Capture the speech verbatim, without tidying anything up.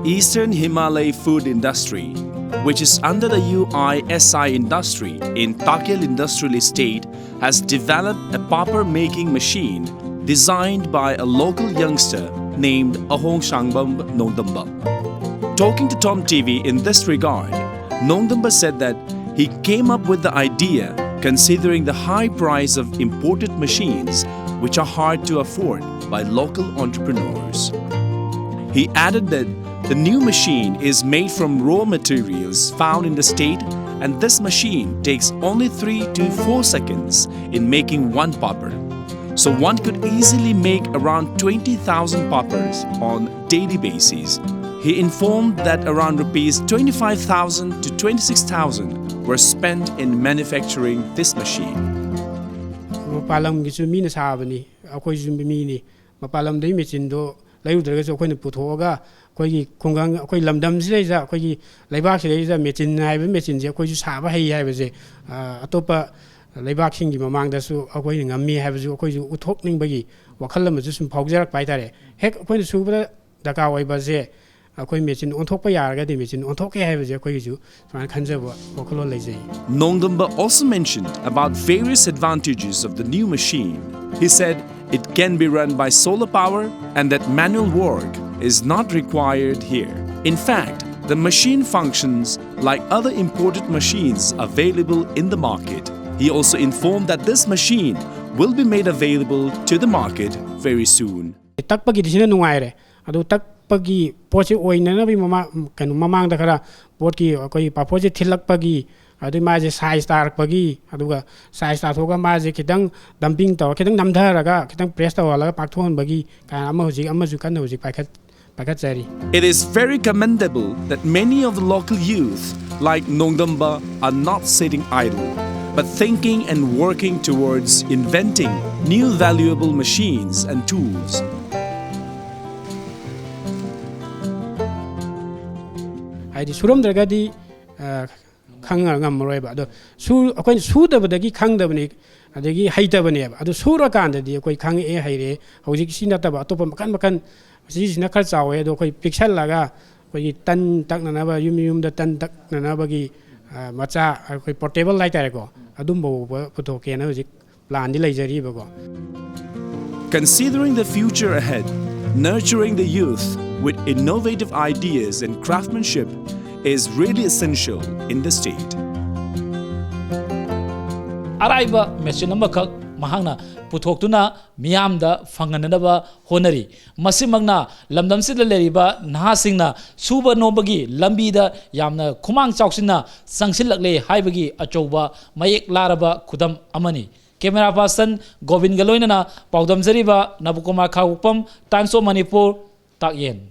Eastern Himalay Food Industry, which is under the U I S I industry in Takil Industrial Estate, has developed a papad making machine designed by a local youngster named Ahong Shangbam Nongdamba. Talking to Tom T V in this regard, Nongdamba said that he came up with the idea considering the high price of imported machines, which are hard to afford by local entrepreneurs. He added that the new machine is made from raw materials found in the state, and this machine takes only three to four seconds in making one papad. So one could easily make around twenty thousand papads on daily basis. He informed that around rupees twenty-five thousand to twenty-six thousand were spent in manufacturing this machine. ꯃꯄꯥꯟ ꯂꯝꯒꯤꯁꯨ ꯃꯤꯅ ꯁꯥꯕꯅꯤ, ꯑꯩꯈꯣꯏꯁꯨ ꯃꯤꯅꯤ꯫ ꯃꯄꯥꯟ ꯂꯝꯗꯒꯤ ꯃꯦꯆꯤꯟꯗꯣ ꯂꯩꯔꯨꯗ꯭ꯔꯒꯁꯨ ꯑꯩꯈꯣꯏꯅ ꯄꯨꯊꯣꯛꯑꯒ ꯑꯩꯈꯣꯏꯒꯤ ꯈꯨꯡꯒꯪ, ꯑꯩꯈꯣꯏ ꯂꯝꯗꯝꯁꯤꯗꯩꯗ, ꯑꯩꯈꯣꯏꯒꯤ ꯂꯩꯕꯥꯛꯁꯤꯗꯩꯗ ꯃꯦꯆꯤꯟ ꯍꯥꯏꯕ ꯃꯦꯆꯤꯟꯁꯦ ꯑꯩꯈꯣꯏꯁꯨ ꯁꯥꯕ ꯍꯩ ꯍꯥꯏꯕꯁꯦ, ꯑ, ꯑꯇꯣꯞꯄ ꯂꯩꯕꯥꯛꯁꯤꯡꯒꯤ ꯃꯃꯥꯡꯗꯁꯨ ꯑꯩꯈꯣꯏꯅ ꯉꯝꯃꯤ ꯍꯥꯏꯕꯁꯨ ꯑꯩꯈꯣꯏꯁꯨ ꯎꯠꯊꯣꯛꯅꯤꯡꯕꯒꯤ ꯋꯥꯈꯜ ꯑꯃꯁꯨ ꯁꯨꯝ ꯐꯥꯎꯖꯔꯛꯄ ꯍꯥꯏꯇꯥꯔꯦ꯫ ꯍꯦꯛ ꯑꯩꯈꯣꯏꯅ ꯁꯨꯕꯗ ꯗꯔꯀꯥꯔ ꯑꯣꯏꯕꯁꯦ, ꯑꯩꯈꯣꯏ ꯃꯦꯆꯤꯟ ꯑꯣꯟꯊꯣꯛꯄ ꯌꯥꯔꯒꯗꯤ ꯃꯦꯆꯤꯟ ꯑꯣꯟꯊꯣꯛꯀꯦ ꯍꯥꯏꯕꯁꯦ ꯑꯩꯈꯣꯏꯒꯤꯁꯨ ꯁꯨꯃꯥꯏꯅ ꯈꯟꯖꯕ ꯋꯥꯈꯜꯂꯣꯟ ꯂꯩꯖꯩ꯫ Nongdamba also mentioned about various advantages of the new machine. He said it can be run by solar power and that manual work is not required here. In fact, the machine functions like other imported machines available in the market. He also informed that this machine will be made available to the market very soon. ꯇꯛꯄꯒꯤꯗꯤ ꯁꯤꯅ ꯅꯨꯡꯉꯥꯏꯔꯦ꯫ ꯑꯗꯨ ꯇꯛꯄꯒꯤ ꯄꯣꯠꯁꯤ ꯑꯣꯏꯅꯅꯕꯒꯤ ꯃꯃꯥ-, ꯀꯩꯅꯣ, ꯃꯃꯥꯡꯗ ꯈꯔ ꯄꯣꯠꯀꯤ ꯑꯩꯈꯣꯏꯒꯤ ꯄꯥꯐꯣꯔꯁꯦ ꯊꯤꯜꯂꯛꯄꯒꯤ, ꯑꯗꯨꯒꯤ ꯃꯥꯁꯦ ꯁꯥꯏꯖ ꯇꯥꯔꯛꯄꯒꯤ, ꯑꯗꯨꯒ ꯁꯥꯏꯖ ꯇꯥꯊꯣꯛꯑꯒ ꯃꯥꯁꯦ ꯈꯤꯇꯪ ꯗꯝꯄꯤꯡ ꯇꯧꯔ, ꯈꯤꯇꯪ ꯅꯝꯊꯔꯒ, ꯈꯤꯇꯪ ꯄ꯭ꯔꯦꯁ ꯇꯧꯍꯜꯂꯒ ꯄꯥꯛꯊꯣꯛꯍꯟꯕꯒꯤ ꯀꯥꯏꯅ ꯑꯃ ꯍꯧꯖꯤꯛ, ꯑꯃꯁꯨ ꯀꯟꯅ ꯍꯧꯖꯤꯛ ꯄꯥꯏꯈꯠ-, ꯄꯥꯏꯈꯠꯆꯔꯤ꯫ It is very commendable that many of the local youth, like Nongdamba, are not sitting idle, but thinking and working towards inventing new valuable machines and tools. ꯍꯥꯏꯗꯤ ꯁꯨꯔꯝꯗ꯭ꯔꯒꯗꯤ, ꯑ, ꯈꯪꯉ ꯉꯝꯃꯔꯣꯏꯕ꯫ ꯑꯗꯣ ꯁꯨ-, ꯑꯩꯈꯣꯏꯅ ꯁꯨꯗꯕꯗꯒꯤ ꯈꯪꯗꯕꯅꯤ, ꯑꯗꯒꯤ ꯍꯩꯇꯕꯅꯦꯕ꯫ ꯑꯗꯨ ꯁꯨꯔꯀꯥꯟꯗꯗꯤ ꯑꯩꯈꯣꯏ ꯈꯪꯉꯛꯑꯦ, ꯍꯩꯔꯦ꯫ ꯍꯧꯖꯤꯛ ꯁꯤ ꯅꯠꯇꯕ ꯑꯇꯣꯞꯄ ꯃꯈꯜ ꯃꯈꯜ ꯁꯤꯁꯤꯅ ꯈꯔ ꯆꯥꯎꯋꯦ, ꯑꯗꯣ ꯑꯩꯈꯣꯏ ꯄꯤꯛꯁꯜꯂꯒ ꯑꯩꯈꯣꯏꯒꯤ ꯇꯟ ꯇꯛꯅꯅꯕ, ꯌꯨꯝ ꯌꯨꯝꯗ ꯇꯟ ꯇꯛꯅꯅꯕꯒꯤ, ꯑ, ꯃꯆꯥ, ꯑꯩꯈꯣꯏ ꯄꯣꯔꯇꯦꯕꯜ ꯍꯥꯏꯇꯥꯔꯦꯀꯣ, ꯑꯗꯨꯝꯕ ꯐꯥꯎꯕ ꯄꯨꯊꯣꯛꯀꯦꯅ ꯍꯧꯖꯤꯛ ꯄ꯭ꯂꯥꯟꯗꯤ ꯂꯩꯖꯔꯤꯕꯀꯣ꯫ Considering the future ahead, nurturing the youth with innovative ideas and craftsmanship is really essential in the state. ꯑꯔꯥꯏꯕ ꯃꯦꯆꯤꯟ ꯑꯃꯈꯛ ꯃꯍꯥꯛꯅ ꯄꯨꯊꯣꯛꯇꯨꯅ ꯃꯤꯌꯥꯝꯗ ꯐꯪꯍꯟꯅꯅꯕ ꯍꯣꯠꯅꯔꯤ꯫ ꯃꯁꯤꯃꯛꯅ ꯂꯝꯗꯝꯁꯤꯗ ꯂꯩꯔꯤꯕ ꯅꯍꯥꯁꯤꯡꯅ ꯁꯨꯕ ꯅꯣꯝꯕꯒꯤ ꯂꯝꯕꯤꯗ ꯌꯥꯝꯅ ꯈꯨꯃꯥꯡ ꯆꯥꯎꯁꯤꯟꯅ ꯆꯪꯁꯤꯜꯂꯛꯂꯦ ꯍꯥꯏꯕꯒꯤ ꯑꯆꯧꯕ ꯃꯌꯦꯛ ꯂꯥꯔꯕ ꯈꯨꯗꯝ ꯑꯃꯅꯤ꯫ ꯀꯦꯃꯦꯔꯥ ꯄꯥꯔꯁꯟ ꯒꯣꯕꯤꯟꯒ ꯂꯣꯏꯅꯅ ꯄꯥꯎꯗꯝꯖꯔꯤꯕ ꯅꯕꯀꯨꯃꯥꯔ ꯈꯥꯉꯕꯣꯛꯄꯝ, Times of Manipur, ꯇꯥꯛꯌꯦꯟ꯫